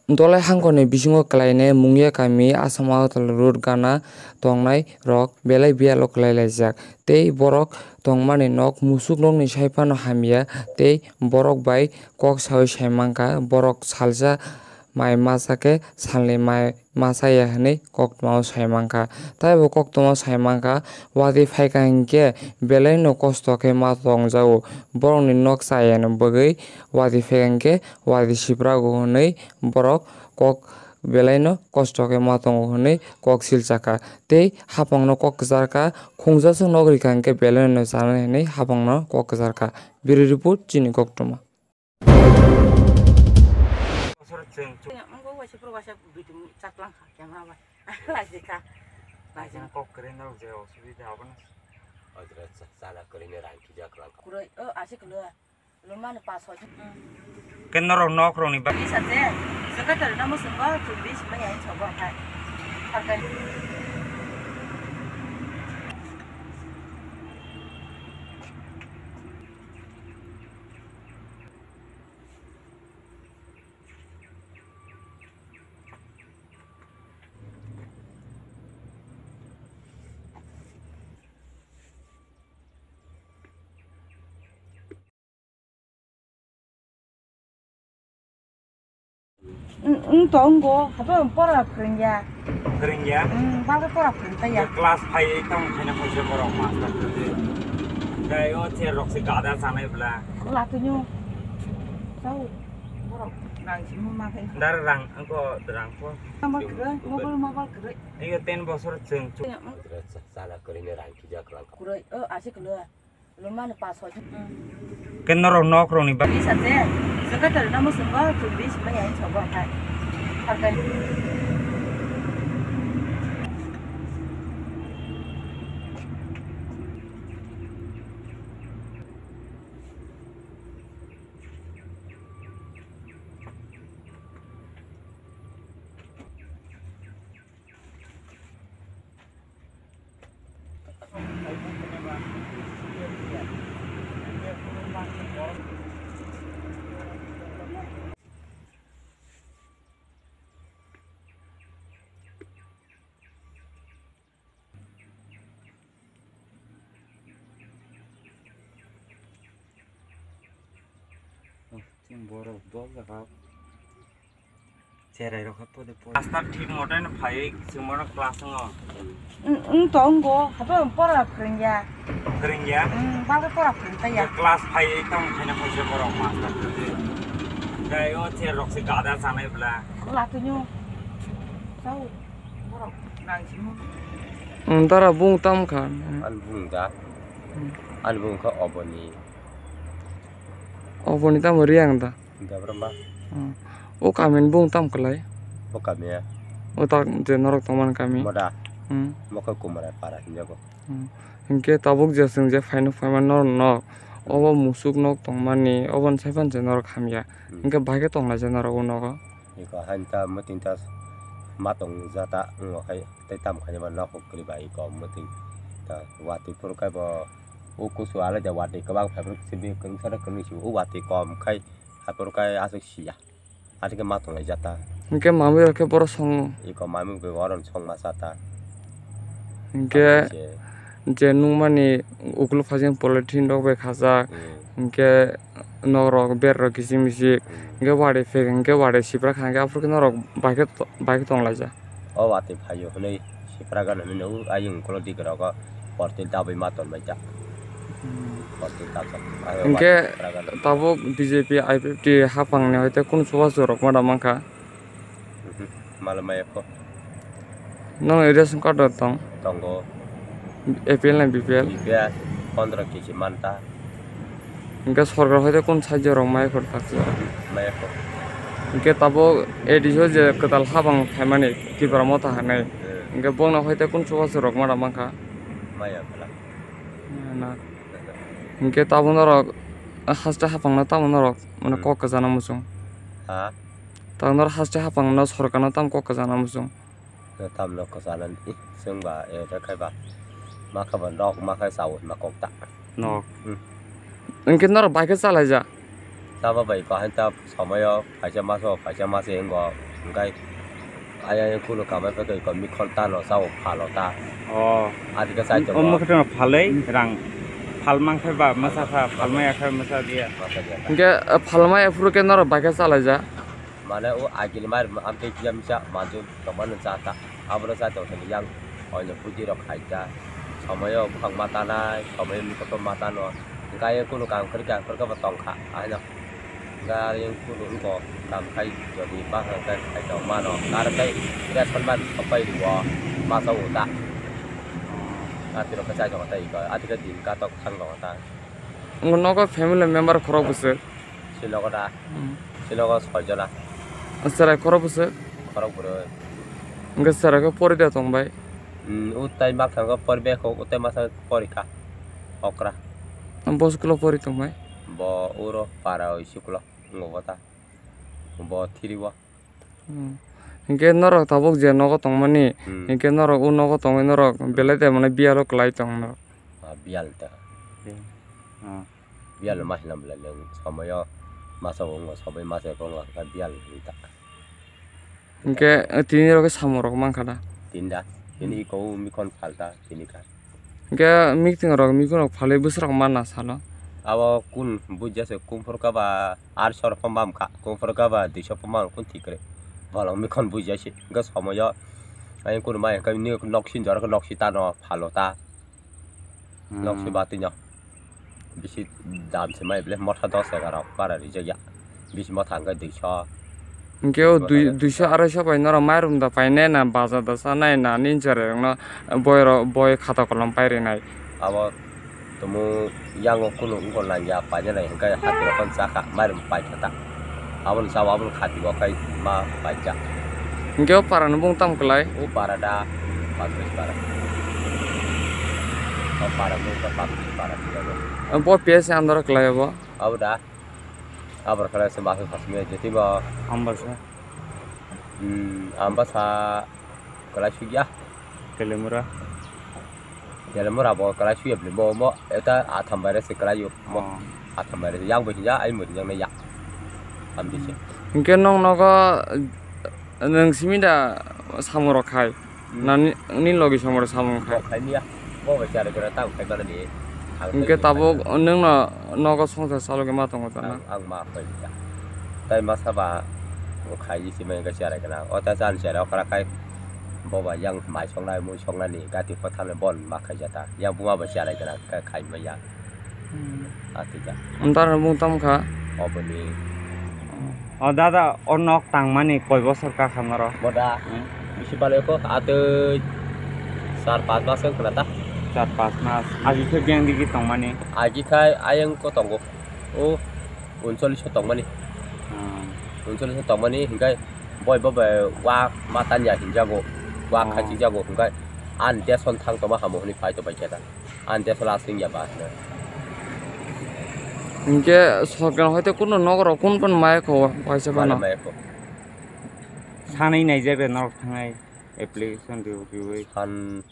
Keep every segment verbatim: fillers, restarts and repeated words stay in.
Dolai hangkoni bisingo kwlainai Mungia kami Assam Agartala road gana tongnai rok belai biyalo kwlai laijak tei borok tongmani nok musuk nokni sai phano hamya tei borok bai kok saui sai mankha, borok salsa mai masa khe salni mai masa ya hwnwi koktwmao sai mankha. Taibo koktwmao sai mankha, watwi phaikha hinkhe belaino kosto khe ma tongjago, borokni nok chayani bagwi watwi phaikha hinkhe watwi siprago hwnwi borok kok belaino kosto khe ma tongo hwnwi kok silchakha tei hapangno kok kwcharkha, khungjaswk nok rikha hinkhe belaino chanai hwnwi hapangno kok kwcharkha. Bureau Report, chini koktwma. Bosor chwng chwng. Ang bo waisa pro waisa bitum chaklang kha, kemra bai. Lajikha. Lajikha. Kok kwrwi norok je osubida abono. Ojra cha-, chala kwrwi ni rang kija kwlang. Kwrwi, o, asik lo. Lumani pas hoi. Ken norok nok rokni ba- Bisa je, jaka tari namo sumba, chumbi sumba yang chobo khai. Harkai. Wng tongo, hato pora phrwngya. Phrwngya? Wng, bagwi pora phrwngtaiya. Class five tamo khaina khaisa borok master kwrwi. Tei o chair rok se gada chanai bwla. Latwino. Chao, borok rang simo ma khai. Dar rang, angko rang ko. Mobile kwrwi, mobile, mobile kwrwi. Iyo ten bosor chwng chwng. Chala kwrwini rang kija kwlang. Kwrwi, o, asik kwlwi. Lumani pas hoi. Ken norok nok rokni ba- Bisa je, jaka tari namo sumba, chumbi sumba yang chobo khai. Harkai. Borok dol jaga. Cherai rok hapo de po. Master thik mote no phai chwngmano class no. Wng tongo, hato pora phrwngya. Phrwngya? Wng, bagwi pora phrwngtaiya. Class five tamo khaina khaisa borok master kwrwi. Tei o chair rok se gada chanai bwla. Latwino. Chao, borok rang simo. Wng, dara bung tam kha. Ani bung da. Ani bung kha oboni. Oboni tamo riyang da. Gabramba. Hmm. O kami ni bung tam kwlai? O kami ya. O tak je norok tongmani kami. Moda. Hmm. Mokhe Kumrai para hinjago. Hmm. Hinkhe tabuk je chwng je phaino phaima norok nok. Hmm. Obo musuk nok tongmani, oboni sai phano je norok hamya. Hmm. Hinkhe bahai khe tonglaijak norok o nogo. Iko hain ta mwtwng ta ma tong jata wng hai tei tam khainai ba nok kwrwi ba iko mwtwng ta watwi phuru khe bo o kusu alai da watwi kwbang phai phuru simi kwrwngsa da kwrwngni simi o watwi kom khai. Haphuru khe aswk siya. Aswk khe ma tonglai jata. Hinkhe mamwi rok khe bohrok songo. Iko mamwi bo bohrok songma sata. Hinkhe je nungmani ukuluk phajing polythene rok bai khajak. Hmm. Hinkhe nok rok ber rok kiching michik. Hmm. Hinkhe wari phek hinkhe wari sipra kha hinkhe aphuru khe norok bai khe to-, bai khe tonglaijak. O watwi phaio hwnwi sipra gana hwnwi nukgo, ayung ukulok digi rogo porti dabwi ma tonbaijak. Hmm. Porti dabjak. Hinkhe tabuk B J P I P F T haphangni hoite kunu chubachu rok ma da mankha? Mhm. Malo maya kho. Nono ration card rok tong? Tongo. A P L na B P L? B P L, pondro kg manta. Hinkhe sorkar hoite kunu sahajyo rok maya kho taksa? Maya kho. Hinkhe tabuk A D C o je kwtal habang phaimani Tipra Motha hinwi. Hmm. Hinkhe bongno hoite kunu chubachu rok ma da mankha? Maya bwla. Na. Hinkhe tabuk norok haste haphangno tamo norok mane kok kwchana muchung? Ha? Tabuk norok haste haphangno sorkarno tamo kok kwchana muchung? Tamno kwchana di, chwng ba ere khai ba ma khe ba nok ma khe chaui ma kok ta. Nok. Hmm. Hinkhe norok bai khe chalaijak? Tamo bai ko hain ta somoyo phaisa maso phaisa mase wngkha, hwnkhe ayang kunu kamai phaikha iko mikhol tano chao phalo ta. Oh. Adikhe chai tongo. Omo khe tongno phalwi rang phal mankhe ba masa kha, phal maya khe masa diya. Masa diya ta. Hwnkhe, eh, phal maya phuru khe norok bai khe chalaijak? Mane o agini mar amtwi kiyam sa manjak. Tongmani cha ta, abono cha tong thani yang oino buji rok khai ta. Somoyo buphang ma tanai, somoyo mikhuto ma tano. Hwnkhe ayang kunu kam kwrwi kha, kwrwi kha bo tong kha, ahino. Hwnkhe ayang kunu wngkha kam khai jodi ma hwnkhe khai tong mano. Aro tei ration ban sopai rwo, masa o ta. Ati rok khe chai tongo tei iko, ati khe din katok thang tongo ta. Nogo family member khorok bwswk? Sinogo da. Hmm. Sinogo soi jona. Chwrai khorok bwswk? Khorok bwrwi. Hwnkhe chwrai khe pori de tong bai? Hmm, o tai makthang khe pori bai kho, o tai masa pori kha. Okra. Bo school o pori tong bai? Bo uro para o school o, wngkha bo ta. Bo three o. Hmm. Hinkhe norok tabuk je nogo tongmani, Hmm. hinkhe norok o nogo tongwi norok belai de mane biyalo kwlai tong norok. Ah, biyal ta. Biyal. Ah. Biyal ma hinam le nung somoyo masa wngma sobai masa wngma kha biyal hinta. Hinkhe tini rok samung rok mankha da? Tinda. Tini Hmm. iko mikhon phalta tini kha. Hwnkhe meeting rok, meeting rok phalwi bwswk rok mana salo? Abo kun buja se kumphur kaba arso rok phan bam kha, kumphur kaba duiso phan bam kun thik kwrwi. Bolong meeting buja se hwnkhe somoyo ayang kunu mai hwnkhe nok sin jorok nok si tano phalo ta. Hmm. Nok si batwi no. Bisi dam se mai bele motha dos egarok para rijak ya. Bisi motha hwnkhe duiso. Hwnkhe o dui-, duiso araiso bai norok mairum da painai na, baja da chanai na, ninchari rokno boi rok, boi khata kolom pairinai. Abo tumu yango kunu wngkha nangya painani hwnkhe hati rokno chakha mairum paikha ta. Aboni sabo aboni khati bo khai ma paikha. Hwnkhe o para ni bung tamo kwlai? O para da Patris para. O para bung da Patris para. Bo P S andar kwlai abo? Abo da. Abor khala se bus phasmya jeti ba. Ambasa. Hmm, Ambasa kwlai sugya. Telemura. Telemura bo kwlai sugya bli bo mo eta atham baire se kwlai yo. Mo Oh. atham baire yang bo hinja ai mo hinjang na ya. Amdi se. Hwnkhe nong nogo nwng simi da samung rok khai? Hmm. Nani, nini logi samung rok samung khai? Bo khai niya. Bo bai chari kwrwi tamo khai mani. Ang Hwnkhe khai tabuk nwngno nogo songsa chalogwi ma tongo ta na? Ang, ang ma khai ya. Tai masa ba bo khai si mai ga chari kana. O ta chan chari okra khai. Bo ba yang mai songnai mui songnani gati phathar bon ma khai jata. Yang buma ba chari kana khai maya. Hmm. Ati ja. Ntar bung tam kha? Oboni. O dada, o nok tangmani koi bosor ka kha noro? Boda, Hmm. bisi balai ko, atwi char panch mas wng khna ta. Char panch mas. Agi khe biyang digi tongmani? Agi khai ayang ko tongo. O uncholish o tongmani. Hmm. Uncholish o tongmani, hinkhe boi bo bai wa ma tanya hinjago. Wa Oh. khachi jago, hinkhe an deson thang tongma hamo hwnwi phai to bai khe ta. Ani deso lasing ya ba hino. Hinkhe sorkar hoite kuno nogo rok kun kun maya kho waisa Mane phano. maya kho. Sanai nai jebe norok thangai application riwi riwi. San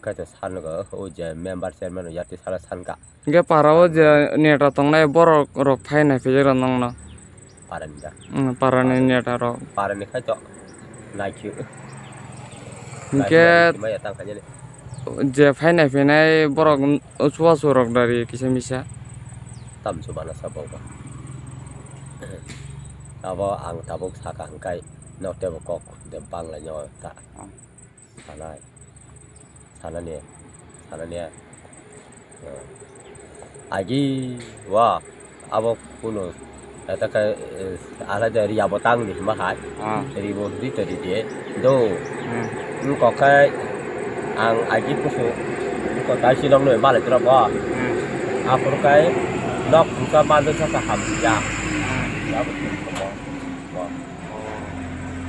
kaisa san go o je member chairman ya te sala san ka. Hinkhe para o je neta tongnai borok rok phai nai phai rok nongno. Parani da. Hmm, parani neta rok. Parani khai to. Naikhe. Hinkhe Naikhe maya tang khainani. Je phainai phainai borok chubachu rok dari kisa misa. Tamchu bana sa bokba. Abo ang tabuk saka hwnkhe nok tebo kok de banglaino ta. Hmm. Sanai. Sanani. Sanani. Agi wa abo kuno eta khe, eh, alada ri abo tang ni ma hai. Ah. Ri bo ri to ri de. Do. Hmm. Ko kai ang agi kusu ko kai si dong no bale tro bo. Hmm. Apor kai nok buka ma do sa ham ya. Hmm. Ya bo. Bo.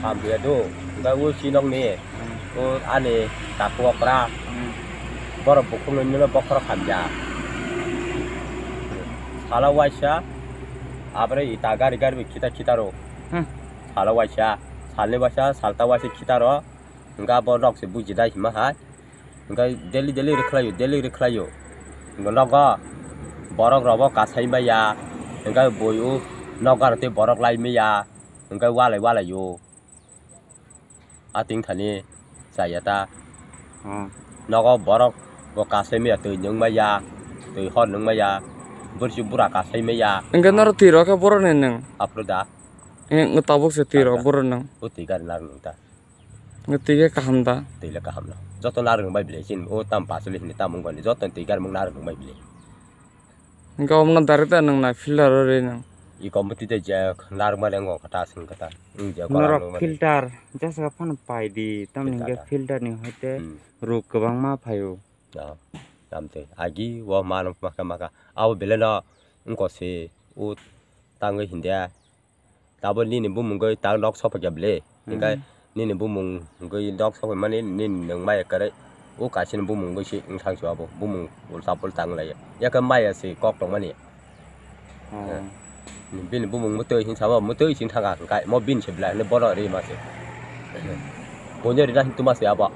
Ham ya do. Ga wo si dong ni. Hmm. O ani takhuk okra. Hmm. Borok bukhuk nini no bokhorok hamya. Sala waisa, abore ita gari gari bai khita khita rw. Hmm. Sala waisa, salni waisa, salta waisa khita rw. Hwnkhe abo nok se buji nai hima hai. Hwnkhe daily daily rwkhlaio, daily rwkhlaio. Hwnkhe nogo borok rok bo kasai maya. Hwnkhe bui o Nogar tei borok lai maya, hwnkhe walai walai o. A ting thani chaya ta. Hmm. Nogo borok bo kasai maya, twi nung maya, twi hor nung maya, bursi bura kasai maya. Hwnkhe norok twi rok khe borok ni nung? Aphuru da. Eh, tabuk se twi rok borok nung. O twi gari nar nung ta. Twi khe kaham da? Twi le kaham no. Joto narwk nung bai bile, chini o tam pasuli hini tam wng bani, joto twi gari mung narwk nung bai bile. Hwnkhe omono direct da nung na filter o ri nung? I kom twi tei je narwk mani wng kha ta, swng kha ta. Wng je norok filter jasa phano pai di, tamni hwnkhe filter ni hoite ruk kwbangma phaio. Ah, tamtwi agi o mano maka maka. Abo belai no wngkha se o tangwi hindia. Tabuk nini bumungwi tak nok sokphaikha bwle. Hinkhe nini bumungwi nok sokphaimani nini nwng maya kwrwi. O kaisini bumungwi se wngthang se abo. Bumung ulta pulta wnglaio. Yakhe maya se kok tongmani. Oh. Bini bumung mwtwi hinsa bo mwtwi sing thanga hwnkhe mo bini se belai hinwi bono ri ma se. Bono rina hin tuma se abo.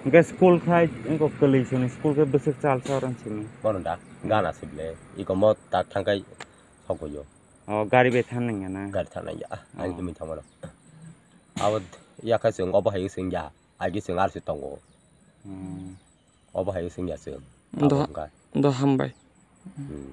Hwnkhe school khai wngkha kwlwi sini school khe bwswk chal sa oro sini. Bono da gana se belai. Iko mo tak thangkhai sokphaio. Oh, gari bai thangnai ya na? Gari thangnai ya. Ang tumi thangmano. Abo yakha chwng obo hai chwng ya. Agi chwng ar se tongo. Hmm. Obo hai chwng ya chwng. Do, abo wngkha. Do hambai. Hmm.